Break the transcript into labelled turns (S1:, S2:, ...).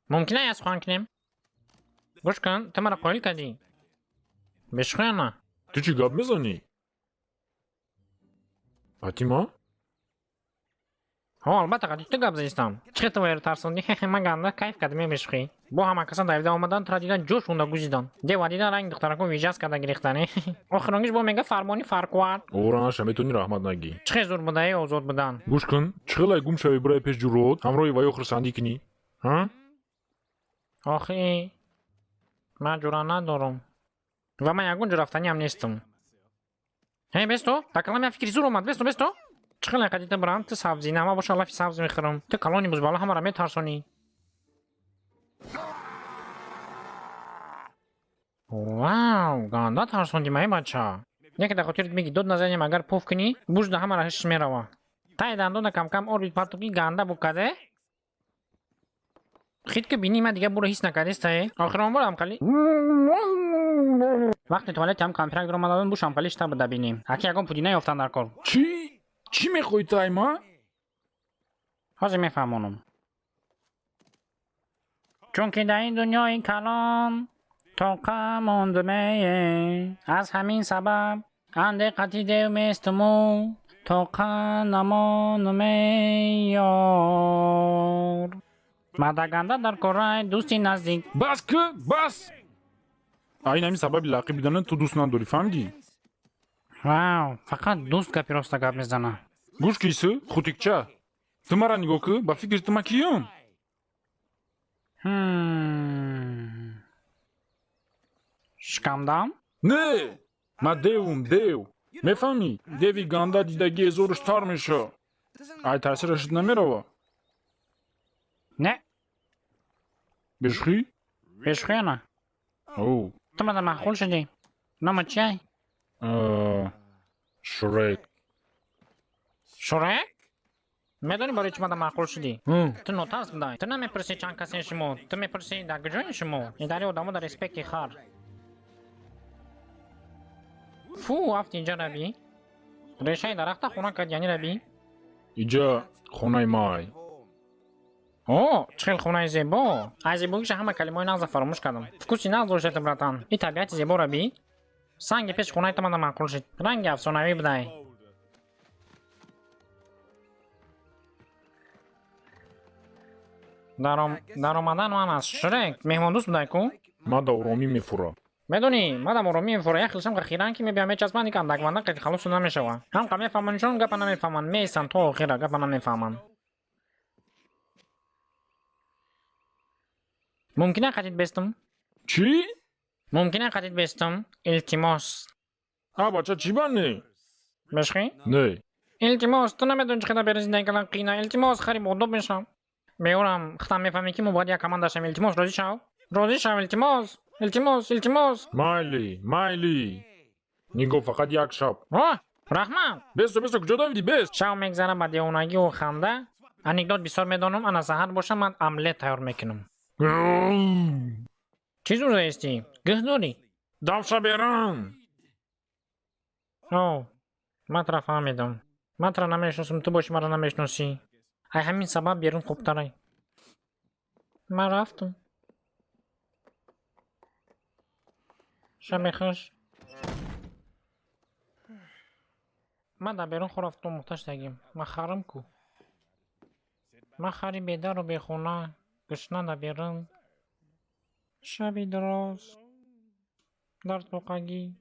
S1: Мумкин як сухан кунем? Гӯш кун, ту маро қоил кардӣ. Бешӯхӣ ана?
S2: Ту чӣ гап мезанӣ? Фатима?
S1: Ҳо, албатта, қади ту гап задистам. Чӣ хел ту вайро тарсондӣ? Хе-хе, ман ганда кайф кардам, е бешӯхӣ. Бо ҳама касан давида омадан, тура дидан ҷӯш хунда гузидан. Дева дидан ранги духтарако вижас карда гирифтан. Охиронгиш бо мега фармони фарқуар.
S2: Овора наша, метавонӣ раҳмат нагӣ.
S1: Чӣ хел зур буда, е озод будан.
S2: Гӯш кун, чӣ хелай гум шавӣ бираи пеш ҷуръот, ҳамроҳи ваё хурсандӣ кунӣ? Ҳа?
S1: Охи, ман ҷура надорам. Ва ман ягон ҷо рафтаниам нестам. Ҳе, бесто, дар калам як фикри зур омад, бесто, бесто. Чӣ хелай қади ту бирам, ту сабзина, ман боша лафи сабз мехӯрам. Ту калони бузбала ҳамаро метарсонӣ. Вау, ганда тарсондӣ, май бача. Яке дар хотират меги, дод назанем, агар пуф кунӣ, бужда ҳамаро ҳишш мерава. Таи дандона камкам орбит парту ки ганда букаде. Хит ки бинӣ ман дигар буро ҳис накардистае. Охирон борам қали. Вақте туалет ҳам кампирак даромададон бушам қали шта буда бинем. Аки ягон пудина ёфтан дар кор.
S2: Чӣ? Чӣ мехоҳӣ ту ай ма?
S1: Ҳозир мефаҳмонам. Чунки дар ин дунёи калон тоқа мондумее. Аз ҳамин сабаб анде қати дев местуму тоқа намонуме ёр. Мадаганда дар корай дӯсти наздик.
S2: Бас ки, бас! Айн ҳамин сабаби лақиб бидана ту дӯст надорӣ, фаҳмидӣ?
S1: Вау, фақат дӯст гапи роста гап мезана.
S2: Гӯш кисы, хутикча. Ту мара нигоҳ ки, ба фикри ту ман киём?
S1: Шикамдам?
S2: Не! Ман девум, дев. Мефаҳмӣ? Деви ганда дидагӣ эзоруш тар меша. Ай таъсирашит намерава?
S1: Не.
S2: Бешӯхӣ?
S1: Бешӯхӣ ана.
S2: Оу.
S1: Ту мада маъқул шудӣ. Номат чиай?
S2: Шурек.
S1: Шурек? Медонӣ барои чӣ мада маъқул шудӣ? Ту нотарс будай. Ту намепурсӣ чанд касе шумо, ту мепурсӣ дар куҷои шумо. Идари одамо дар респекти хар. Фу, афт инҷа рабӣ. Решаи дарахта хона кард, яъне рабӣ.
S2: Иҷа хонаи май.
S1: О, чӣ хел хонаи зебо. Аз зебогиша ҳама калимаҳои нағза фаромӯш кардам. Вкуси нағз доштед, братан. И табиати зебо рабӣ. Санги пеши хонаи ту мада маъқул шуд. Ранги афсонавӣ будай. Даромадан ман аз Шрек. Меҳмондӯст будай ку?
S2: Ман да оромӣ мефурам.
S1: Медонӣ, мадам оромӣ мефура, як хелшам хиран ки мебиям мечаспанд, ик андаквандак қати халос шуда намешава. Ҳам қа мефаҳманд, чун гапа намефаҳманд, меистанд то охира, гапа намефаҳманд. Мумкина қатит бестум?
S2: Чӣ?
S1: Мумкина қатит бестум? Илтимос.
S2: А, бача, чӣ ба не?
S1: Бешхӣ?
S2: Не.
S1: Илтимос, ту намедонӣ чӣ қадар бери зиндагӣ кардан қийна. Илтимос, хари бодоб мешавам. Меёрам, худам мефаҳмӣ ки мо бояд як команда шавем. Илтимос, розӣ шав. Розӣ шав, илтимос. Илтимос, илтимос.
S2: Майли, майли. Нигоҳ, фақат як шаб.
S1: О, раҳмат.
S2: Бесто, бесто, куҷо давидӣ, бест?
S1: Шав мегзара ба девонагиву ханда. Анекдот бисёр медонам, ана саҳар боша ман омлет тайёр мекунам. Чӣ зур заистӣ? Гӯҳ дорӣ?
S2: Давша беран!
S1: О, ман тура фаҳмидам. Ман тура намешиносам, ту боши маро намешиносӣ. Ай ҳамин сабаб берун хубтарай. Ман рафтам. Шаби хуш. Ман дар берун хор рафтам муҳтаҷ шудагим. Ман харам ку. Ман хари бедару бехона, гушна дар берун. Шаби дароз. Дар тоқагӣ.